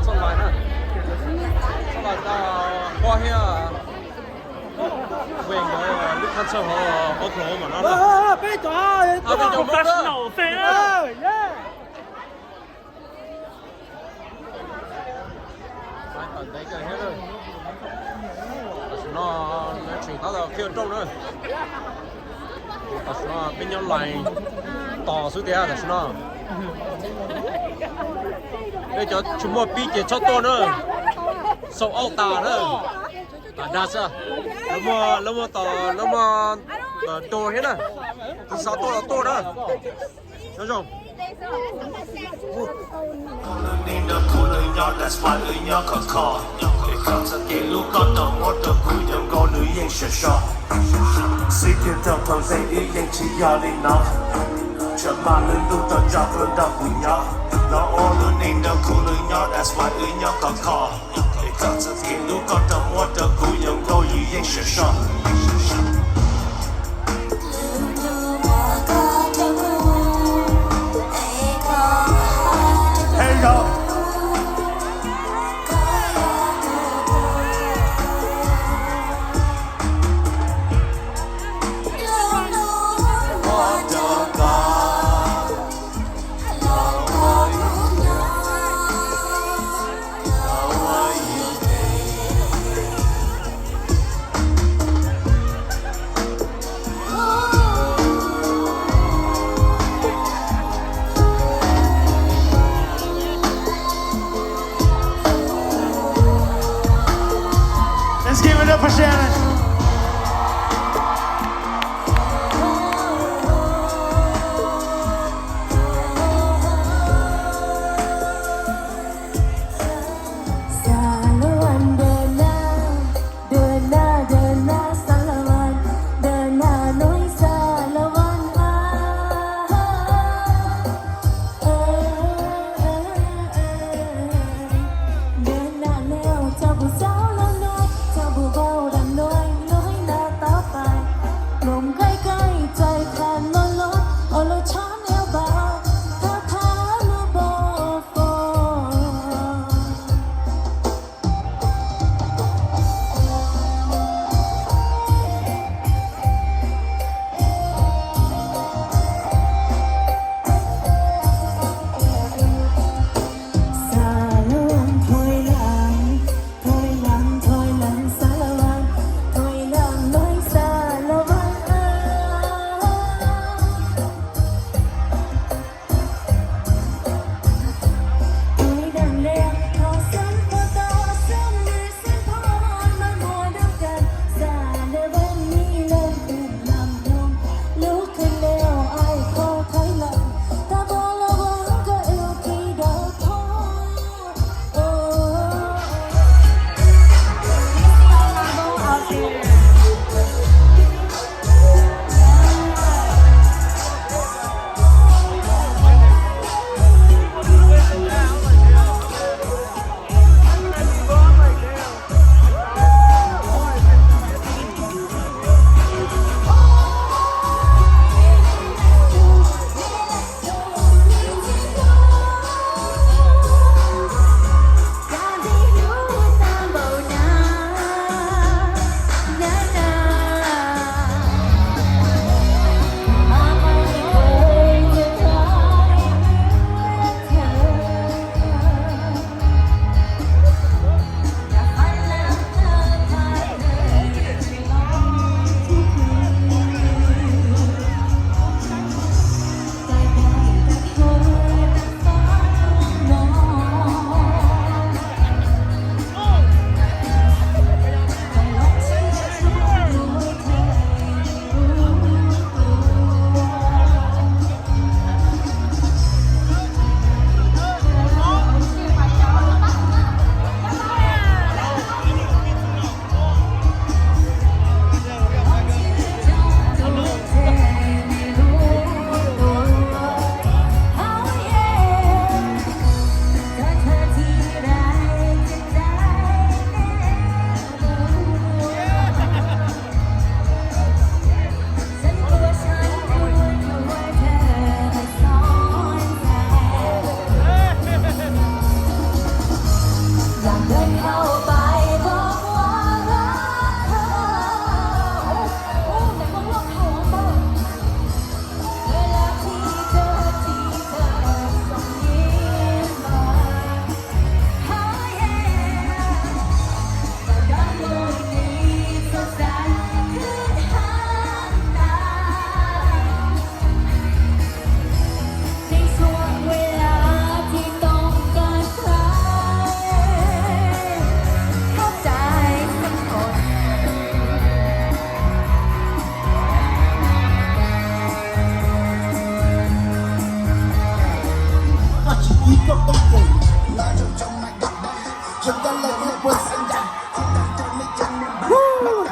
Txoj lais na, txoj lais tau poj thiab. Ven ntawd lub khab txhawj hauv ob khlo mas no. Peb cov, peb cov professional fans na. Tawm ntev kawg thiab na. Tam sim no lawv tseem tab tom qhib rooj na. Tam sim no peb nyob lais tos xwb tiag tam sim no. Peb cov tsis muaj pib ces txhob tuaj na. Sold out tas na. Tam dag xwb. Lawv muaj, lawv muaj tos, lawv muaj tos thiab na. Tus xav tuaj los tuaj na. Nyob zoo. Xib Kiv rau thaum ntej wb yeej tsis yog li no. Tsam mas lwm ntuj tau tso koj nrog kuv nyob. Los ua lub neej nrog kuv lwm nyob, that's why wb nyob khov kho. Es koj txoj kev hlub koj rau muab rau kuv, young boy, yus yeej sawv soj. Let's give it up for Shannon. Woo!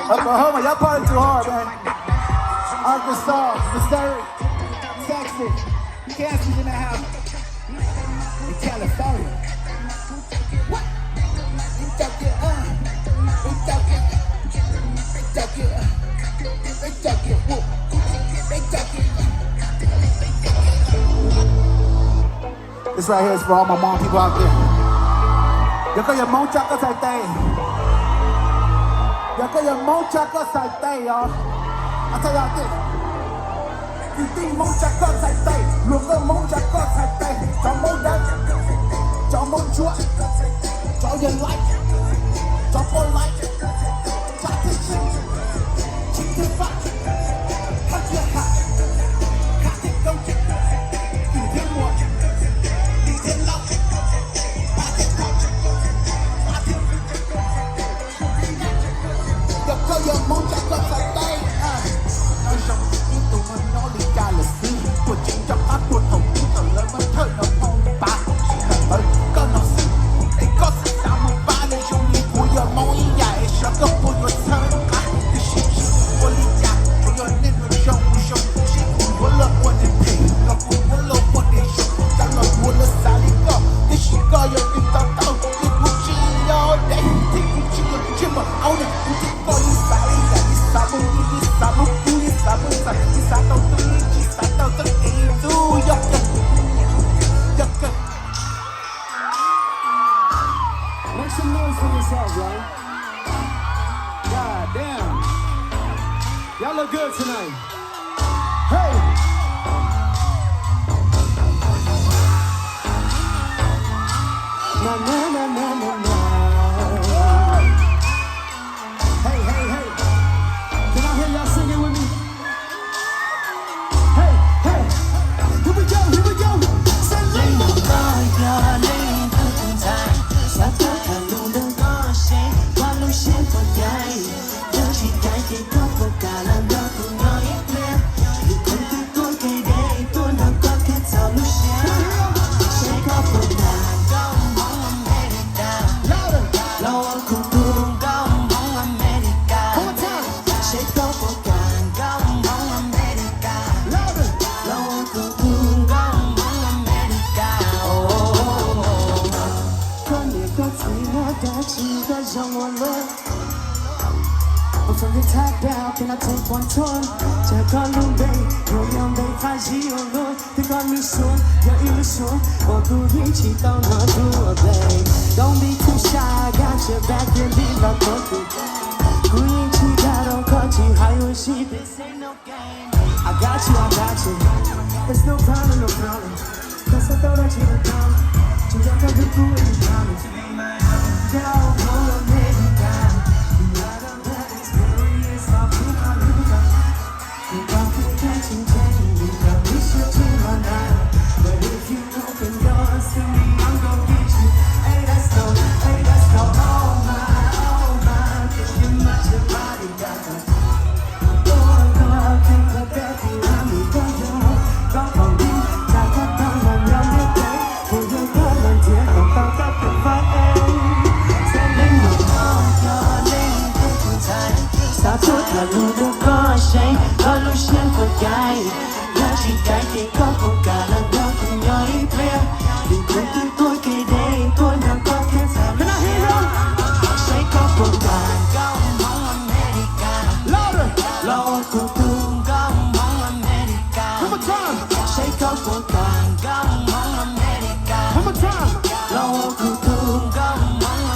Oklahoma, y'all party too hard, man. Arkansas, Missouri, Texas, Kansas in the house. In California. What? We talking, uh, we talking, we talking, uh, we talking, woo. We talking. This right here is for all my mom people out there. Yog koj yog Hmoob tsa koj txhais tes. Yog koj yog Hmoob tsa koj txhais tes os. I tell y'all this. Kwv tij Hmoob tsa koj txhais tes, luag nkauj Hmoob tsa koj txhais tes, cov Hmoob dawb, cov Hmoob ntsuab, cov yawg laib, cov poj laib, tsab thwj sij, tsib thwj faj, thaj thiaj ham, khab thiaj koob, tim thiab muam, tim thiab laus, pab thiab phob, pab thiab Yog koj yog Hmoob tsa koj txhais tes. Nyob zoo ib tug muaj nyob li cas lawm xwb, puas tseem nco qab puag thaum ub thaum lawv muab thawj no phoo pav tsis kawm ntawv koj no xwb. Es koj txawm xav mus pab nws zoo li kuv yog Hmoob ib yam es xyov koj puas yuav txhawb nqa. Tiam sis tsis ua li cas, tsuas yog nej mus zoo mus zoo, seb kuv yuav los ua nws phem los kuv yuav los ua nws zoo, cas los yuav lawv xav li koj. Tiam sis koj yog tus to taub, thiab kuv tsis yog dev, thiab kuv tsis yog ntsej muag aub niam, kuv thiab koj yeej xav ib yam, yeej xav muaj nyiaj, yeej xav muaj kub, yeej xav muaj ntxhais, yeej xav tau tub, yeej tsis xav tau txoj kev ntxub. Yog kawg, yog kawg. Make some noise for yourself, bro. God damn. Y'all look good tonight. Hey. Na, na, na, na, na, na. Hey, hey, hey. Can I hear y'all singing with me? Hey, hey. Here we go, here we go. Say, leej muam koj yog leej twg tus ntxhais, xav tuaj tham lus nrog koj seb koj lub siab puas cais. Yog tsis cais ces koj puas kam los nrog kuv nyob ib pliag? Vim kuv twb tuaj kev deb tuaj nrog koj thiaj txaus lub siab. Seb koj puas kam nkauj Hmoob Amelikas los ua kuv tus nkauj Hmoob Amelikas. Seb koj puas kam nkauj Hmoob Amelikas los ua kuv tus nkauj Hmoob Amelikas. Koj niam koj txiv muaj dab tsi koj zoo ua luaj? From the top down, can I take one tour? Tsam koj lub npe yuav yog npe qab zib ua luaj, thiab koj lub suab yog ib lub suab uas kuv yeej tsis tau hnov dua npe. Don't be too shy, I got your back, cia li los thov kuv. Kuv yeej tsis dag rau koj, tsis hais ua si, this ain't no game. I got you, I got you. It's no problem, no problem. Koj xav tau dab tsi los tau, tsuas yog koj hlub kuv ib yam li. Nkauj Hmoob Amelikas. Xav tuaj tham lus nrog koj seb koj lub siab puas cais. Yog tsis cais ces koj puas kam los nrog kuv nyob ib pliag? Vim kuv twb tuaj kev deb tuaj nrog koj thiaj txaus lub siab. Seb koj puas kam nkauj Hmoob Amelikas los ua kuv tus nkauj Hmoob Amelikas. Seb koj puas kam nkauj Hmoob Amelikas los ua kuv tus nkauj Hmoob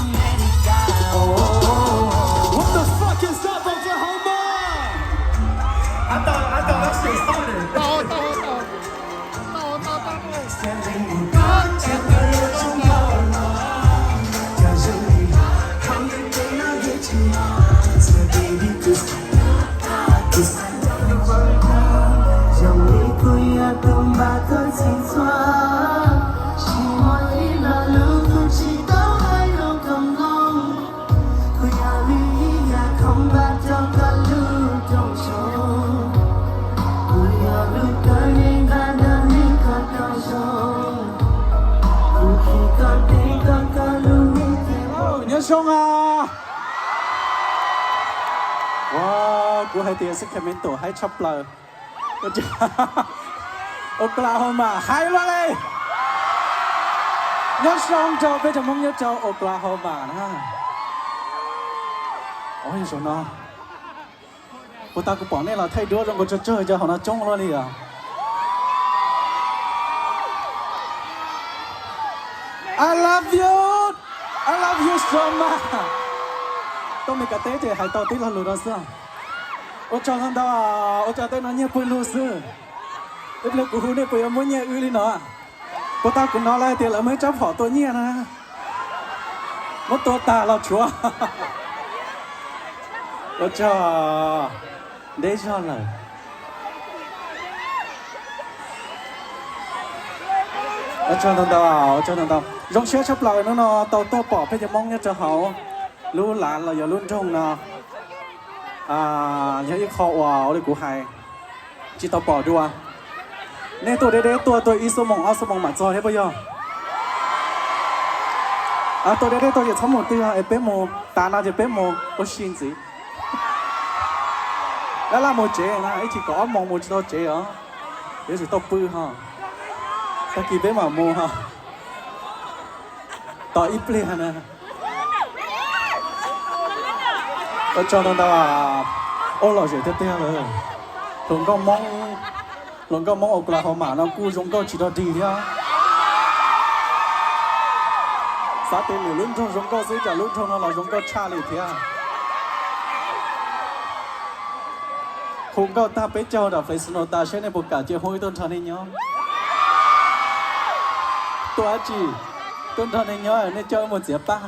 Nyob zoo a. Ua, kuv hais tias Sacramento haib tshaj plaws. Oklahoma haib luaj li. Nyob zoo rau peb cov Hmoob nyob rau Oklahoma na. Ua, zoo no. Puas tas kuv pom nej los thaij duab zoo nkaus tsawg tsawg cov hauv no coob luaj li os. I love you. I love you so much. Tuaj Meskas teb ces hais tau tib lo lus no xwb. Ua tsaug ntau ntau, ua cas tej no nyiaj pw lug xwb. Ib pliag kuv hu nej puas yuav muab nyiaj wb li no? Puas tas kuv hnov lawv hais tias lawv muaj ib rab phom tua nyiaj na. Muab tua tag los tshuav. Ua tsaug, deb zog lawm. Ua tsaug ntau ntau, ua tsaug ntau ntau. Zoo siab tshaj plaws hnub no tau tuaj pom peb cov Hmoob nyob rau hauv lub lav los yog lub nroog no. Yog ib qho uas ua li kuv hais, tsis tau pom dua. Nej tuaj deb deb tuaj, tuaj ib xuab moos ob xuab moos mam txog thiab puas yog? Tuaj deb deb tuaj ces txhob mus twg es peb mus tas no ces peb mus ua si ntxiv. Laj laj mus tsev na, ib chim kaum ob moos mus tsis tau tsev os. Yuav tsum tau pw ho. Tag kis peb mam mus ho. Tos ib pliag na. Ua tsaug ntau ntau, ua lom zem tiag tiag lawm. Hluas nkauj Hmoob, hluas nkauj Hmoob Oklahoma no kuj zoo nkauj tsis dog dig thiab. Xav tias lwm lub nroog zoo nkauj xwb cas lub nroog no los zoo nkauj tshaj li thiab. Hu nkauj tag peb caug nram Fresno tas seb nej puas kam cia hu wb tuaj nrog nej nyob. Tuaj dab tsi? Tuaj nrog nej nyob, nej coj wb mus txiav paj.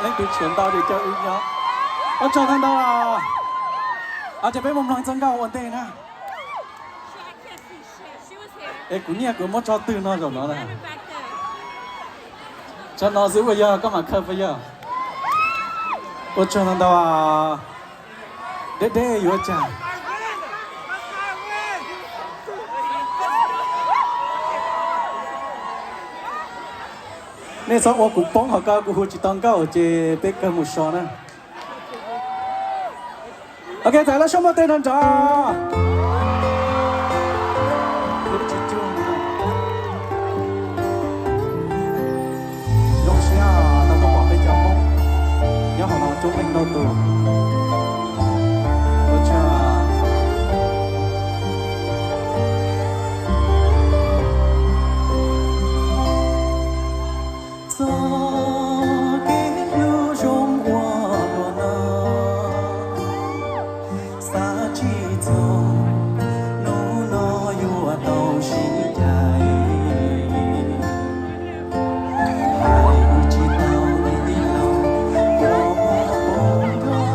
Leej twg tshuav ntau ces coj wb nyob. Ua tsaug ntau ntau. Ces peb mus mloog txoj nkauj ua ntej na. Es kuv nyiaj kuv muab tso twg no zaum no na? Tso no xwb puas yog, koj mam khaws puas yog? Ua tsaug ntau ntau. Deb deb yuav cas. Nej txhob ua kuv poob hauv ko, kuv hu tsis tau nkauj ces peb kawg mus so na. Ok, txais lub suab muaj tej nrov nrov. Lub tsis cuag. Zoo siab tau tuaj pom peb cov Hmoob nyob hauv no coob leej ntau tus. Ua tsaug. Txoj kev hlub zoo ua luaj no, xav tsis txog hnub no yuav tau sib ncaim. Hais tsis tau ib lo, ua ua poob nrog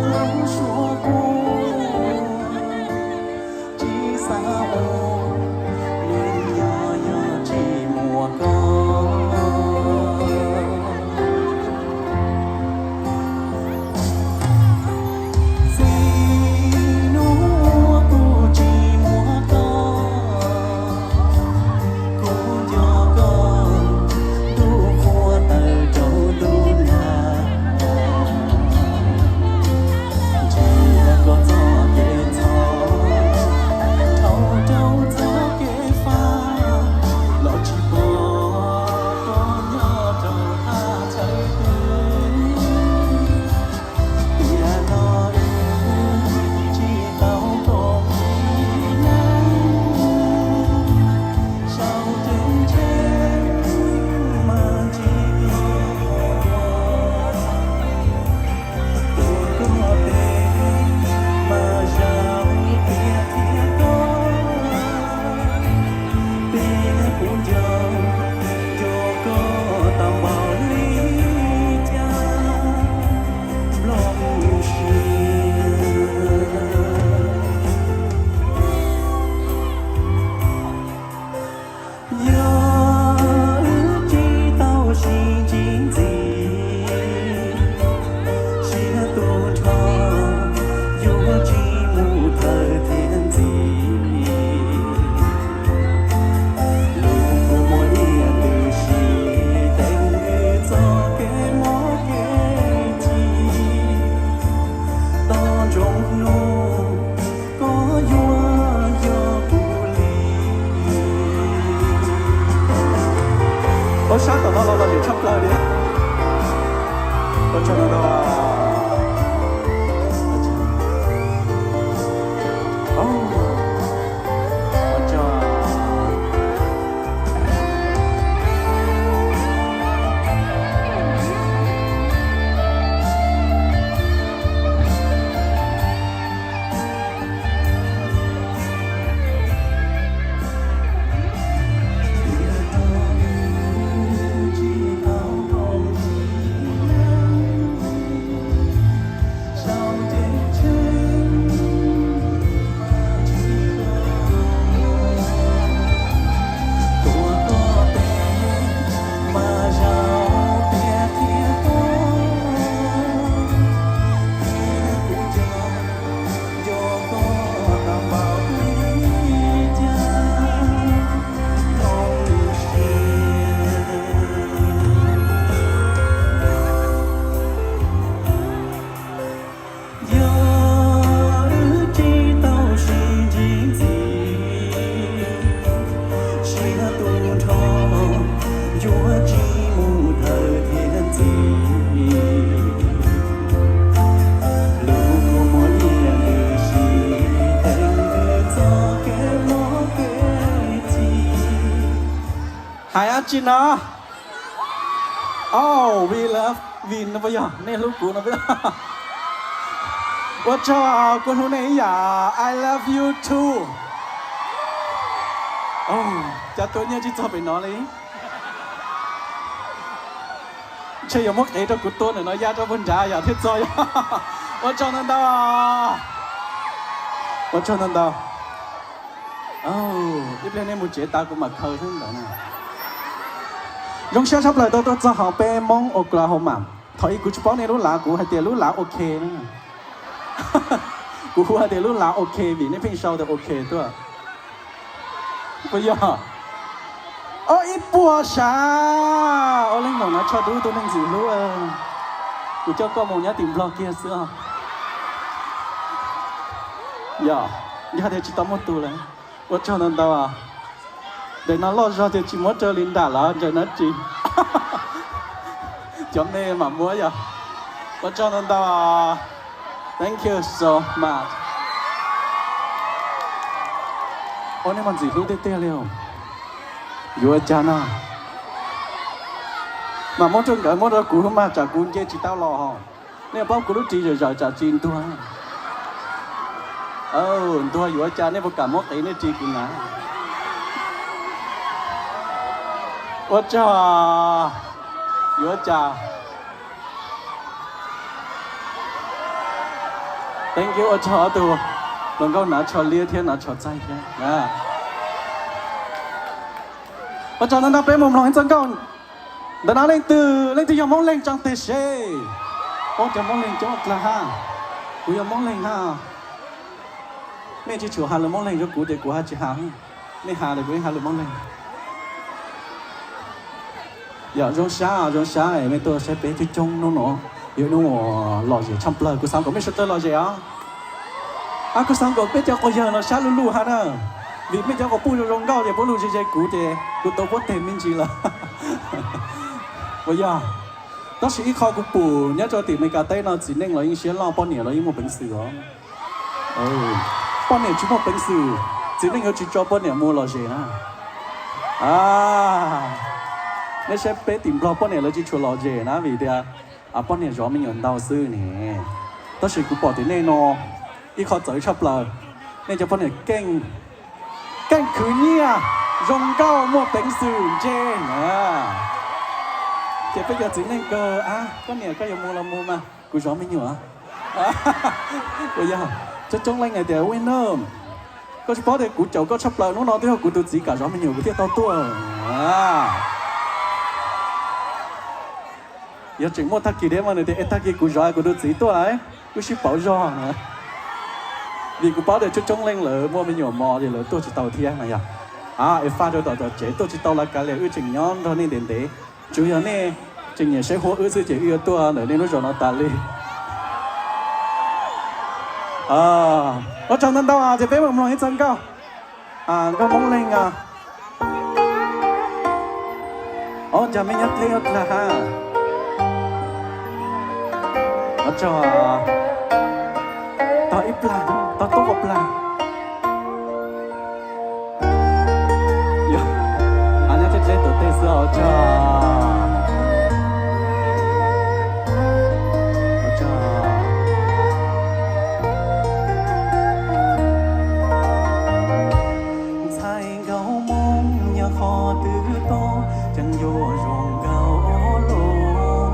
Tsis no. Oh, we love, we no puas yog nej hlub kuv no puas yog? Ua tsaug, kuv hlub nej ib yam, I love you too. Cas tua nyiaj tsis txog pem no li? Ntshe yuav muab qev rau kuv tua ntawm no ya rau puag nrad yom thiaj txog yom. Ua tsaug ntau ntau. Ua tsaug ntau ntau. Ib pliag nej mus tsev tas kuv mam khaws xwb ntawd na. Zoo siab tshaj plaws tau tuaj txog hauv peb Hmoob Oklahoma. Thaum ub kuv tsis paub nej lub lav, kuv hais tias lub lav ok na. Kuv hu hais tias lub lav ok vim nej pheej sau tias ok tuaj. Puas yog? Ob ib puas sav. Ua leej nom na tsho dub tus neeg ntxim hlub. Kuv coj koj mus nyob tim Nplog kiag xwb os. Yog, yog tias tsis tau muaj tus lawm. Ua tsaug ntau ntau. Ntawm no loj zog tias tsis muab raws li nram lawm, ntawm no tsis. Cov me mam muab yog. Ua tsaug ntau ntau. Thank you so much. Ua nej mas ntxim hlub tiag tiag li. Yuav ua cas no? Mas muab rau nkawd, muab rau kuv mas tsam kuv nce tsis tau los. Nej paub kuv lub ris zawm zawm tsam ris ntuag. Ntuag yuav ua cas, nej puas kam muab qev nej ris kuv na? Ua tsaug. Yuav ua cas? Thank you, ua tsaug ob tug hluas nkauj hnav tsho liab thiab hnav tsho txaij thiab. Ua tsaug ntau ntau, peb mus mloog ib txoj nkauj. Ntawm no leej twg, leej twg yog Moob Leeg tsaa tes seb. Ua cas Moob Leeg coob dlaag hab? Kuv yog Moob Leeg hab. Mej tsis tshua has lus Moob Leeg rau kuv ces kuv hab tsis has. Mej has lawm kuv yeej has lus Moob Leeg. Yog zoo sab, zoo sab mej tuaj saib peb coob coob hnub no. Yog hnub uas lom zem tshaj plawg, kuv xaav kom mej sawv dlawg lom zem os. Kuv xaav kom peb cov quas yawg no sab luj luj hab na. Vim mej cov quas puj zoo zoo nkauj ces puab lug ze ze kuv ces kuv tau puab teg me ntsis lawm. Puas yog? Tab sis ib qho kuv pum nyob rau tim Amelikas teb no txiv neej los yeej siab loj, poj niam los yeej muaj peev xwm os. Poj niam tsis muaj peev xwm, txiv neej yuav tsis tso poj niam mus lom zem na. Nej saib peb tim Nplog poj niam lawv tsis tshua lom zem na vim tias poj niam zov me nyuam ntau xwb ne. Tab sis kuv pom tim nej no ib qho txawv tshaj plaws, nej cov poj niam keej, keej khwv nyiaj, zoo nkauj, muaj peev xwm ntse na. Ces peb cov txiv neej kawg, poj niam koj yuav mus los mus mas kuv zov me nyuam. Puas yog? Coob coob leej hais tias ui na, koj tsis paub tias kuv caum koj tshaj plaws, hnub no twb yog kuv tus txiv kam zov me nyuam kuv thiaj tau tuaj. Yog tseem muaj tag kis thiab mas nws tias es tag kis kuv zov kuv tus txiv tuaj lawm, wb sib pauv zog na. Vim kuv paub tias coob coob leej lawv muaj me nyuam mos ces lawv tuaj tsis tau thiab na yog. Es faj rau tom tom tsev tuaj tsis tau lawv kav liam, wb tseem nyob nrog nej ntev ntev. Tsuas yog nej tseem nyiam saib huab wb xwb ces wb yuav tuaj ntawm nej lub zos no tas li. Ua tsaug ntau ntau, ces peb mam mloog ib txoj nkauj, nkauj Moob Leeg. Ov, cas mej nyob dleb ua dlaag hab? Ov, tsaug. Tog ib plag, tog tub ua plag. Yog, nyob dleb dleb tus tej xwb, ov, tsaug. Ntxhais nkauj Moob nyob qhov twg tod, tseem yuav zoo nkauj ua luaj,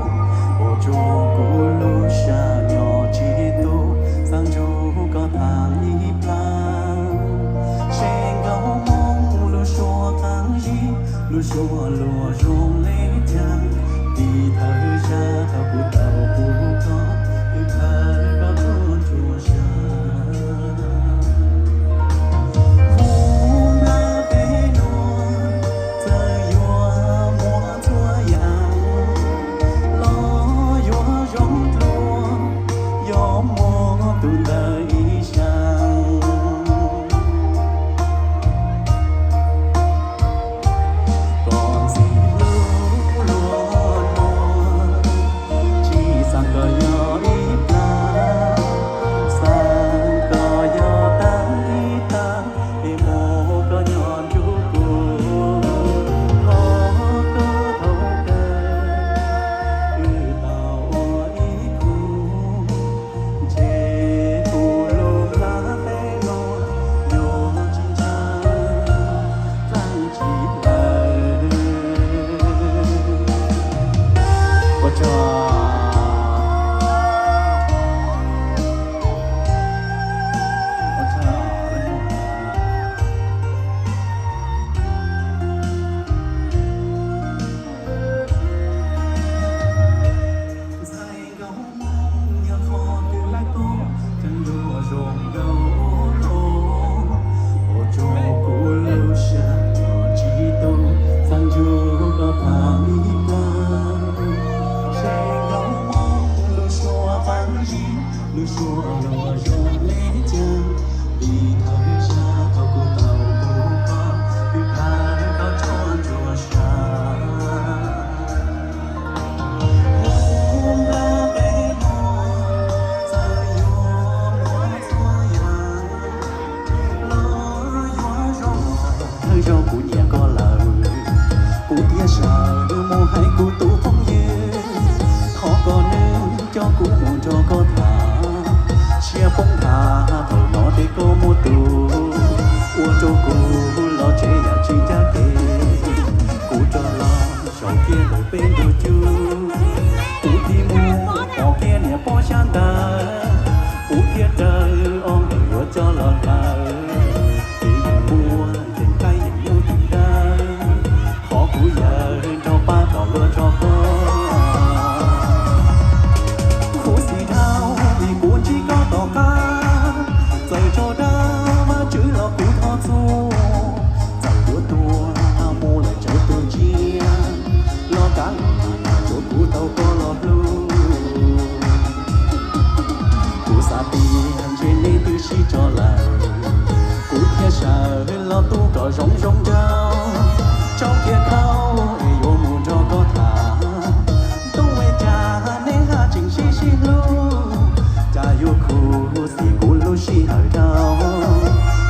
ua rua kuv lub sab nyob tsis tu, xaav nrug koj thaam ib plag. Seb nkauj Moob lub suab qaab zib, lub suab luag zoo le Thawj zaug kuv nyiam koj lawm, kuv thiaj sawv mus hais kuv tus phooj ywg, thov kom nws coj kuv mus nrog koj tham. Siab poob nthav thaum hnov tias koj muaj tus, ua rau kuv los tsev yam tsis ncaj kev. Kuv rov los zaum kiag ntawm peb ntuj cub, kuv thiaj mus pom kiag niam pog xyab ntawv, kuv thiaj raws ob nkawm yuav coj los hlawv. Ces yeej muaj yeej qaib yeej muaj tus dawb, qhov kuv yawg nrog pab kom luag nrog koj. Khuv xim dhau vim kuv ntsib koj tom qab, txawm tso dag Vajtswv los kuv thov txhua, txawm yuav tuag mus lawm tsawv tus tsiaj, los kav liam mas tsuav kuv tau koj los hlub. Kuv xav tias ntshe neb twb sib tso lawm, kuv thiaj sawv los tu kom zoo zoo nraug, tsaus kiag khau es yuav mus nrog koj tham. Ntuj es cas neb haj tseem sib sib hlub, cas yuav khuv xim kuv lub sij hawm dhau,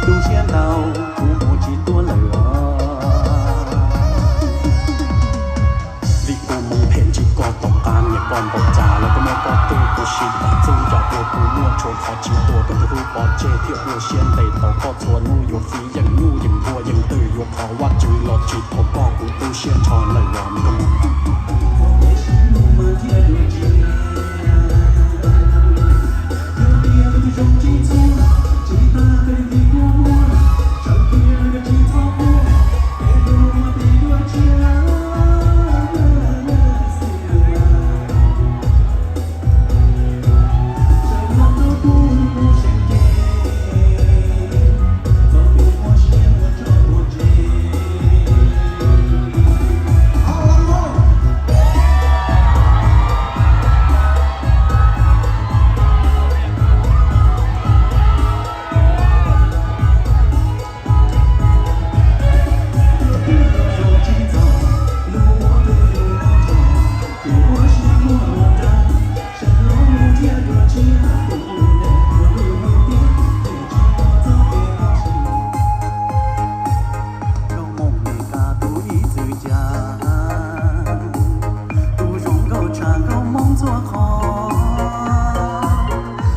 tu siab ntau kuv mus tsis tuaj lawm os. Vim kuv mus phem ntsib koj tom qab, niam koj npaum cas los koj muab koj twg, kuv sib tawm txuj ncauj ua kuv muaj tshuav qhov tsis tuag, koj tus hlub pov tseg thiaj ua siab ntev tau koj txhua hnub, yuav fiv yeem nyuj yeem npua yeem twm, yuav thov Vajtswv los tsis thov koj, kuv tu siab nrho lawm los ntuj. Nkauj Hmoob Mes Kas tus ib txwm cas, tus zoo nkauj tshaj nkauj Hmoob txhua qhov.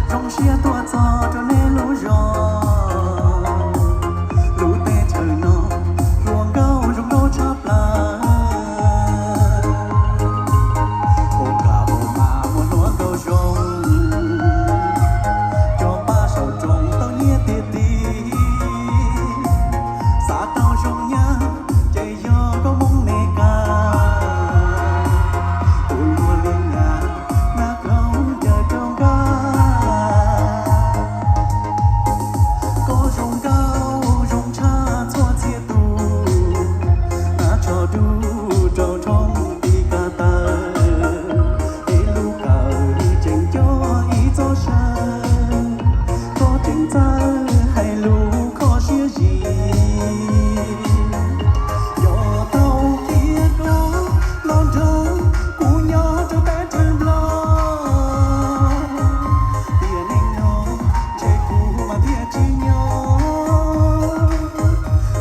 Zoo siab tuaj txog rau nej lub zos, lub teb chaws no hluas nkauj zoo nkauj tshaj plaws. Ua kam ua mas muaj hluas nkauj zoo, cov pab saum rooj tau nyiaj tiag tiag. Xav tau zoo nyab ces yog Nkauj Hmoob Mes Kas, tus luag li nyab nab khaub ncaws rau nkauj. Koj zoo nkauj zoo tshaj txhua txhia tus, nab tsho dub rau nrhoob ti ka taw. Es lub kawm tseem coj ib txoj saw, koj tseem txawj hais lus kho siab zis. Yog tau qhia koj los nrog kuv nyob rau teb chaws Nplog, tiam neej no ntshe kuv mas thiaj tsis nyob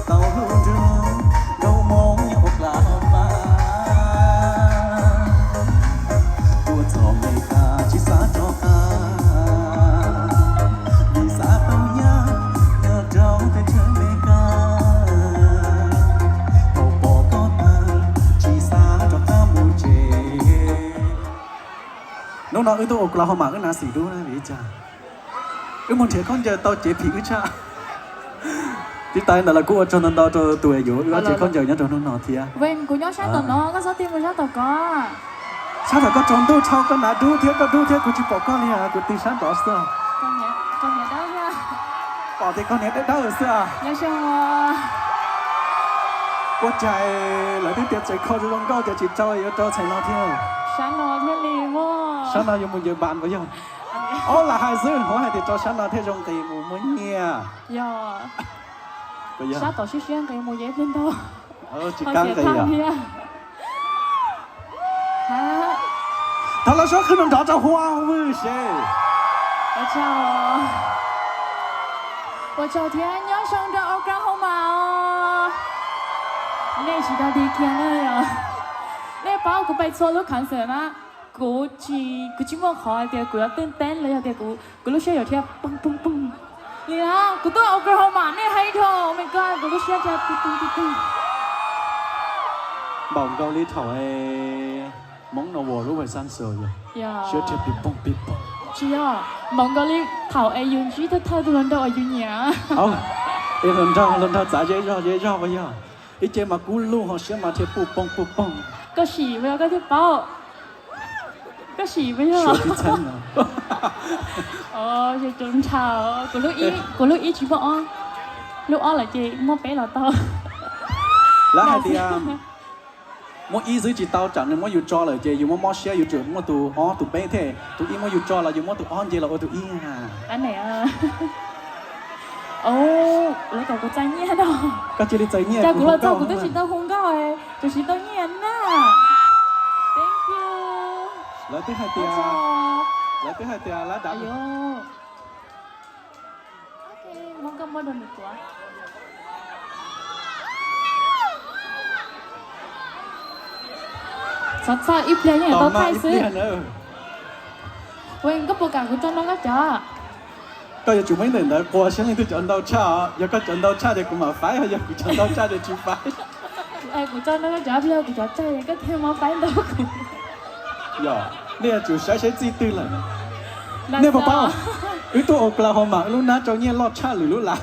tau hlub nrog Nkauj Hmoob nyob Oklahoma. Tuaj txog Mes Kas tsis xav rov qab, vim xav tau nyab nyob rau teb chaws Mes Kas. Thaum pom koj tag tsis xav rov qab mus tsev. Hnub no wb tuaj Oklahoma wb nav xim dub na vim li cas? Wb mus nrhiav khaub ncaws tau cev phim wb tshaj. Tib tas li ntawd los kuj ua tsaug ntau ntau rau tus uas yuav wb ob cev khaub ncaws nyob rau hnub no thiab. Kuv nyob sab tom no, koj txhob tig mus sab tom ko. Sab tom koj tsaus ntuj dhau, koj hnav dub thiab koj dub thiab kuv tsis pom koj li, kuv tig sab tod xwb. Pom tias koj niag dawb dawb xwb. Ua cas lawv twb tias txawm kho zoo zoo nkauj ces tsis rau, yuav rau txhais no thiab. Sab no yuav mus ncaws npas puas yog? Ob lam hais xwb, Huab hais tias tso sab no thiaj zoo nqis mus muaj nyiaj. Yog. Sab tom siab siab nqis mus yeej ntau. Tsis kab nqis thiab. Thov los suab qhwv nrov nrov rau Huab vwm se. Ua tsaug thiab nyob zoo rau Oklahoma os. Nej tsis tau di kiag na yom. Nej paub kuv pais txhua lub concert na, kuv tsis, kuv tsis muaj qhov hais tias kuv yuav twj teeb los yog tias kuv, kuv lub siab yuav dhia poog poog poog li na. Kuv tuaj Oklahoma nej hais dhau, oh my god, kuv lub siab dhia poog poog poog poog. Npaum nkaus li thaum es Hmoob no ua lub vaj xab xo yog siab dhia pim poog pim poog. Tsis yog, npaum nkaus li thaum es yus ntsib thawj thawj tug hluas nraug uas yus nyiam. Es hluas nraug, hluas nraug txav zej zog zej zog uas yog ib ce mas kub lug ho siab mas dhia puj poog puj poog. Koj sim uas yog koj thiaj paub. Koj sim uas yog. Zoo ntshaw, kuv lub ib tsis muaj ob, lub ob lawm ces muaj peb los tau. Lawv hais tias muaj ib xwb tsis tau, tsam nws muab yus tso lawm ces yus muaj mob siab, yus tseem muaj tus ob tus peb thiab. Tus ib muab yus tso los yus muab tus ob nce los ua tus ib. Lawv kom kuv txais nyiaj no. Koj cia li txais nyiaj, cas kuv los txog kuv twb tsis tau hu nkauj, kuv tsis tau nyiaj na. Thank you. Lawv twb hais tias, lawv twb hais tias lab dab. Muab koj muab rau nws tuav. Xav txog ib pliag yeej tau thaij xwb. Koj puas kam kuv tso nrog koj cov? Koj yuav tsum muaj ib ntawm ntawd qua siab leej twg cov ntau tshaj os. Yog koj cov ntau tshaj ces kuv mam faib, yog kuv cov ntau tshaj ces tsis faib. Kuv tso nrog koj cov, yog kuv cov tsawg koj thiaj muab faib ntau kuv. Yog, nej yuav tsum saib saib txij twg lawm. Nej puas paub, wb tuaj Oklahoma wb lub nab rau nyiaj loj tshaj lwm lub lav.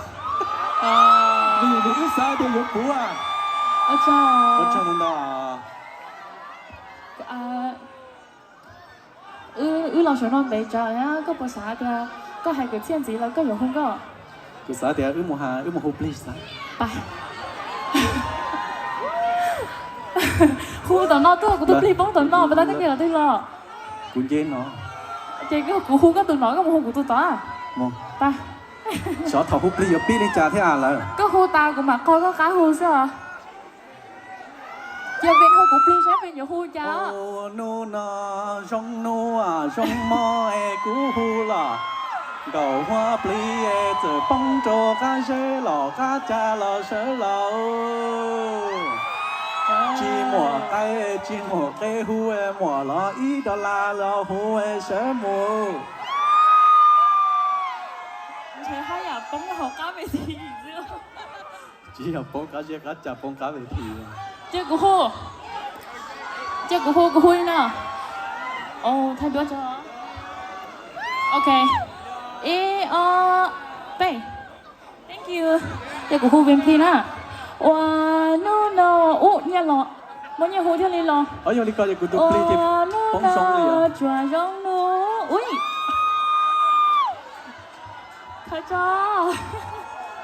Vim li wb xav tias yuav puv. Ua tsaug ntau. Wb los saum no ntev tsawv, koj puas xav tias koj hais kwv txhiaj ntxiv los koj yuav hu nkauj? Kuv xav tias wb mus, wb mus hu plig xwb. Hu tom no tuaj, kuv tus plig poob tom no, puas tab teb kiag los twg los? Kuv nce no. Ces kuv hu koj tus no, koj mus hu kuv tus tod. Xyov thaum hu plig yuav pib li cas thiab lawm. Koj hu tas kuv mam qog koj qab hu xwb os. Cia peb hu kuv plig saib peb yuav hu cas. Hnub no zoo hnub zoo hmo es kuv hu los nkaus huab plig es txawm poob rau qab zeb los qab ca los sawv los. Tsis muaj qaib tsis muaj qe hu muam los ib dollar los hu sawv mus. Ntshe haj yam poob hauv qab ves thi xwb. Tsis yog poob qab zeb qab ca, poob qab ves thi. Cia kuv hu, cia kuv hu, kuv hu li no. Thaij duab tso. Ok, ib ob peb. Thank you. Cia kuv hu plig plig na. Ua hnub no, ub, nyiaj los, muaj nyiaj hu thiaj li los. Ua hnub no tsuas zoo hnub, ub. Khaws tso.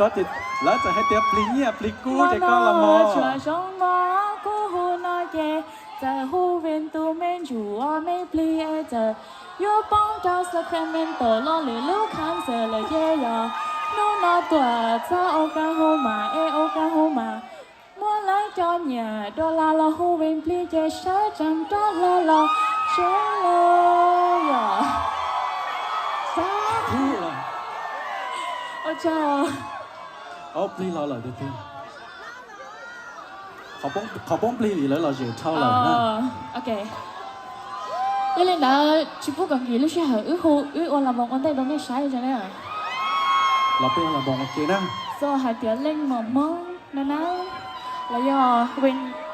Lawv txawm hais tias plig nyiaj plig kub ces koj los mog. Tsuas zoo mog, kuv hu no ces txawm hu vim tus me ntsuav me plig es txawm yuav poob rau Sacramento los lwm lub concert lawm ces yog hnub no tuaj txog Oklahoma es Oklahoma muab lawv cov nyiam dollar los hu vim plig ces sawv tsees rov hlo los sawv los yog. Ua tsaug. Ob plig los lawm tiag tiag. Qhov poob plig vim lawv lom zem dhau lawm na. Yog li ntawd tsis pub kom nkim lub sij hawm, wb hu, wb ua las moos ua ntej rau nej saib tso na. Los peb ua las moos ua ke na. Xav hais tias leej mom Hmoob na na, los yog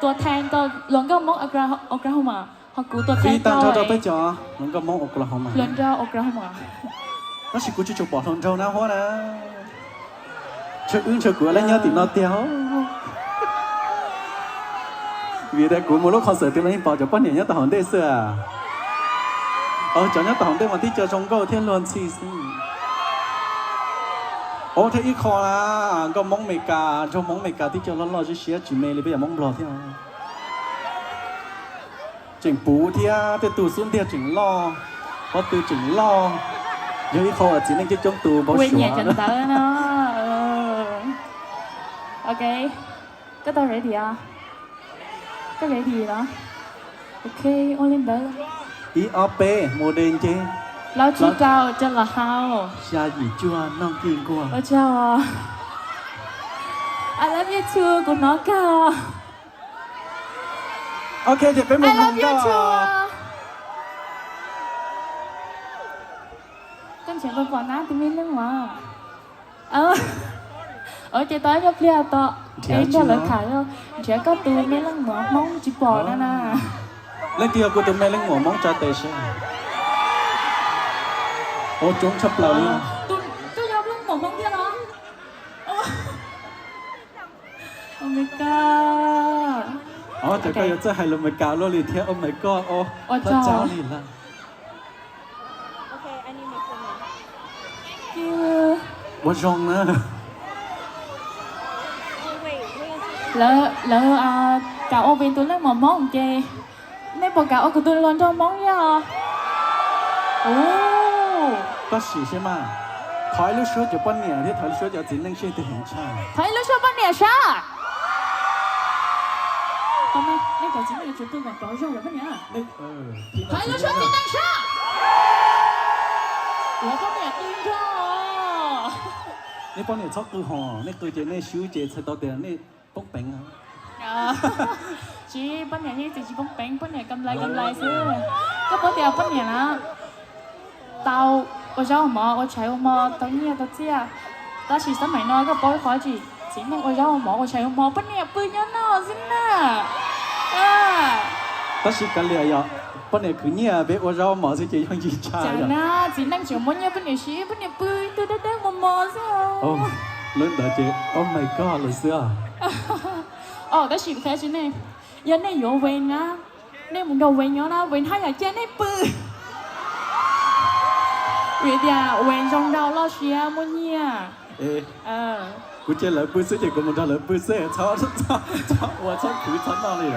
tus thaiv rau hluas nkauj Hmoob Oklahoma, ho kuv tus thaiv tag nrho rau peb cov hluas nkauj Hmoob Oklahoma, hluas nkauj Oklahoma. Tab sis kuv tsis tshua pom hluas nraug na Huab na. Ntshe wb ntshe kuv lawv nyob tim no tiag. Vim tias kuv mus lub concert twg los yeej pom cov poj niam nyob tom hauv ntej xwb. Cov nyob tom hauv ntej mas tib co zoo nkauj thiab luag ntxhi xwb. Ov, thiab ib qho na, nkauj Hmoob Amelikas, nraug Hmoob Amelikas tib co loj loj siab siab tsis me li peb cov Hmoob Nplog thiab. Tseem puv thiab tej tug xub ntiag tseem loj, pob tw tseem loj. Yog ib qho uas txiv neej coob coob tus npau suav cov ntawd no. Ok, koj tau ready os? Koj ready los? Ok, ua li ntawd. Ib ob peb mus de nce. Plaub tsib rau coj los haus. Xya yim cuaj noj kij nkuaj. Ua tsaug. I love you too, kuv hnov kawg. Ok, ces peb mus mloog nkauj. Koj nrhiav puas pom na tus me leej muam? Ces tau ib nyuag pliag tod, es nrog lawv tham, nrhiav koj tus me leej muam Hmoob tsis pom na na. Leej twg yog kuv tus me leej muam Hmoob tsa tes seb. Ua coob tshaj plaws li. Koj yog leej muam Hmoob thiab los? Oh my god. Ces koj yuav txawj hais lus Meskas luaj li thiab, oh my god, ua tsaug li lawm. Ua zoo na. Lawv kam ua pem tus leej muam Hmoob ces nej puas kam ua kuv tus hluas nraug Hmoob thiab os? Koj sim seb mas, thov ib lub suab cov poj niam thiab thov ib lub suab cov txiv neej seb twg heev tshaj. Thov ib lub suab poj niam sab. Nej cov txiv neej yuav tsum qw kom rov zog lawm poj niam. Thov ib lub suab txiv neej sab. Ua poj niam qw nrog. Nej poj niam txhob qw hos, nej qw ces nej swb ces txhais tau tias nej poob peev. Tsis, poj niam yeej tsis poob peev, poj niam kam nplais kam nplais xwb. Koj paub tias poj niam na tau ua zaub ua mov, ua tshais ua hmo, tau nyiaj tau txiaj, tab sis xab maim no koj paub qhov tsis, txiv neej ua zaub ua mov ua tshais ua hmo, poj niam pw nyob no xwb na. Tab sis kav liam yog poj niam khwv nyiaj peb ua zaub ua mov xwb ces yooj yim tshaj. Txiv neej tseem muaj nyiaj poj niam siv, poj niam pw twb deb deb mos mos xwb. Lub ntawd ces oh my god lawm xwb. Tab sis qhia tsis nej, yog nej yuav wen na, nej mus nrog wen nyob na, wen haj yam cia nej pw. Vim tias wen zoo nraug loj siab muaj nyiaj. Kuv cia lawv pw xwb ces kuv mus nrog lawv pw xwb, txhob ua txhob khwv txhob noj li.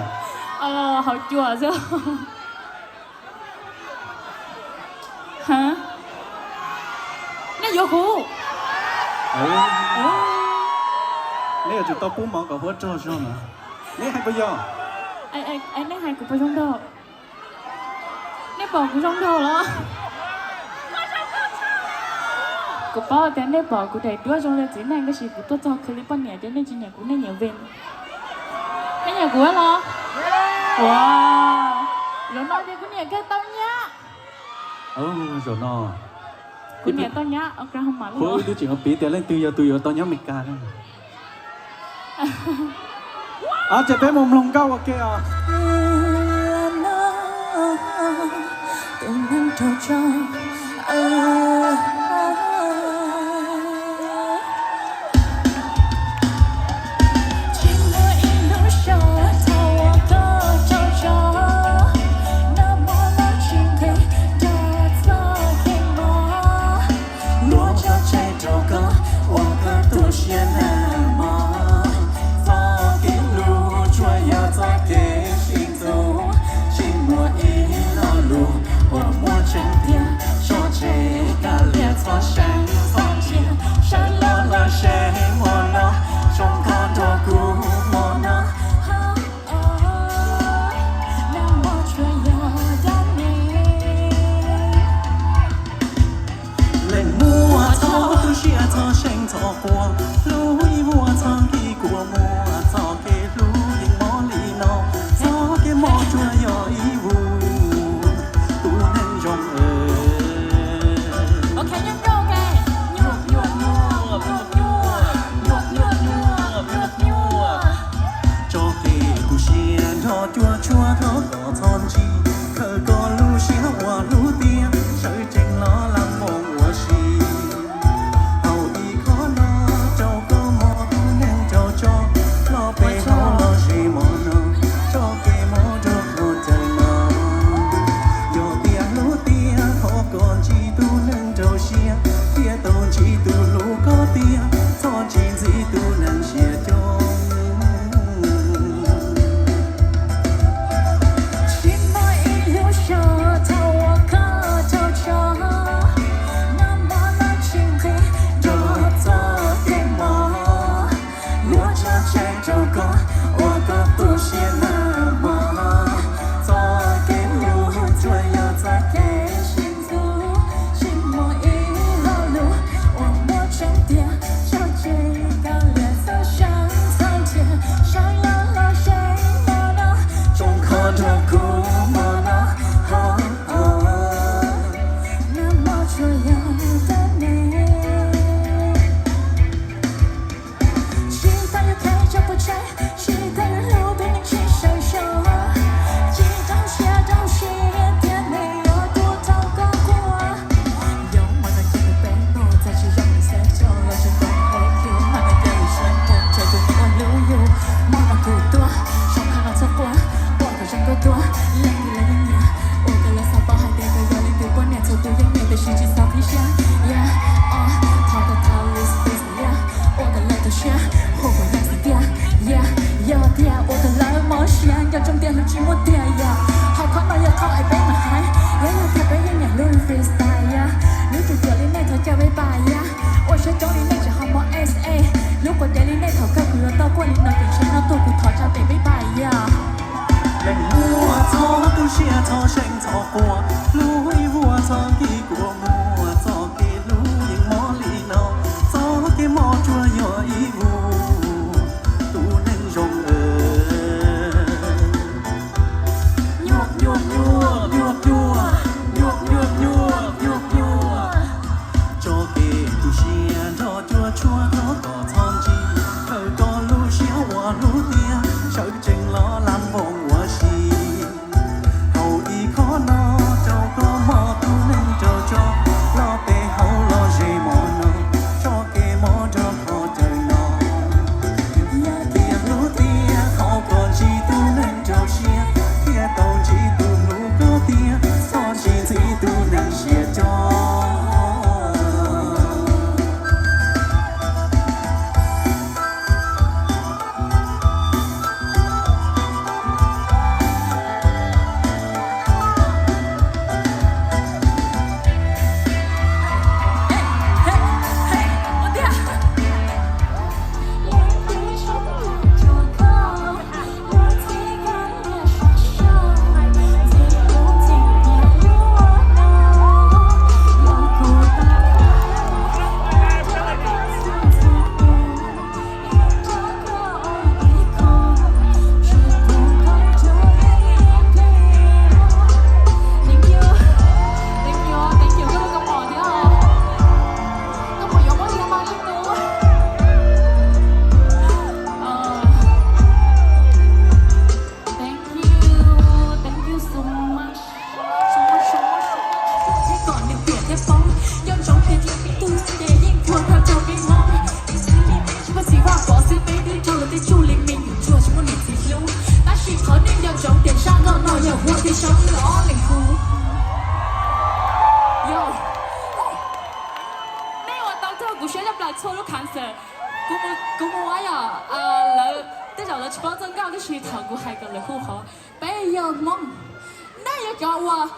Haus cua xwb. Nej yuav kuv? Nej yuav tsum tau pub mov kom huab rog zog na. Nej hais puas yog? Nej hais kuv puas zoo nraug? Nej pom kuv zoo nraug los? Kuv paub tias nej pom kuv daim duab zoo li txiv neej, tab sis kuv tuaj txog khwv li poj niam ces nej tsis nyiam kuv, nej nyiam ven. Nej nyiam kuv los? Ua, zaum no ces kuv nyiam kawg tau nyab. Zaum no kuv nyiam tau nyab Oklahoma. Kuv twb tseem piv tias leej twg yog tus yuav tau nyob Amelikas. Ces peb mus mloog nkauj ua ke os. Luag tso tseg rau koj ua koj tu siab nag hmo. Txoj kev hlub tsuas yog txoj kev sib ntxub, tsis muaj ib lo lus uas muaj tseeb tiag tso tseg. Lub siab txhob seej txhob quaj, lub ib vuag txhob kis kua muag, txoj kev hlub yeej mob li no, txoj kev mob tsuas yog ib vuag tus neeg zoo. Nyuaj nyuaj nyuaj nyuaj nyuaj, nyuaj nyuaj nyuaj nyuaj nyuaj, tso kev tu siab nrog cuaj tshuaj, thov kom txhob ntsib, khaws koj lub siab ua lub tiag, sawv tsees los lam npoos ua si. Hauv ib qho no rau koj mob tus neeg raug tso, los pem hauv los ze mov no, tso kev mob nrog qhov chaw no. Yam kiag lub tiag qhov koj ntsib tus neeg rau siab, thiaj tau ntsib tus hlub koj tiag, txhob ntsib ntxiv tus neeg siab cog. Thank you, thank you so much. Thiab kom nws piam thiab poob, nco ntsoov tias txij thaum twg ces yeej tuag tag rau peb Hmoob. Peb xwb li peb tsis muaj txiv vaj pov xwb, peb twb raug luag tej tsuj li me nyuam ntsuag tsis muaj niam txiv hlub. Tab sis thov nej nco ntsoov tias zaj nkauj no yog huab tais saub wb ob leeg hu. Yog nej uas tau raug kuv siab tshaj plaws txhua lub concert, kuv mus, kuv mus yom, lawv tej zaum lawv tsis paub txoj nkauj tab sis thaum kuv hais kom lawv hu qhov peb yog Hmoob, nej yog cov uas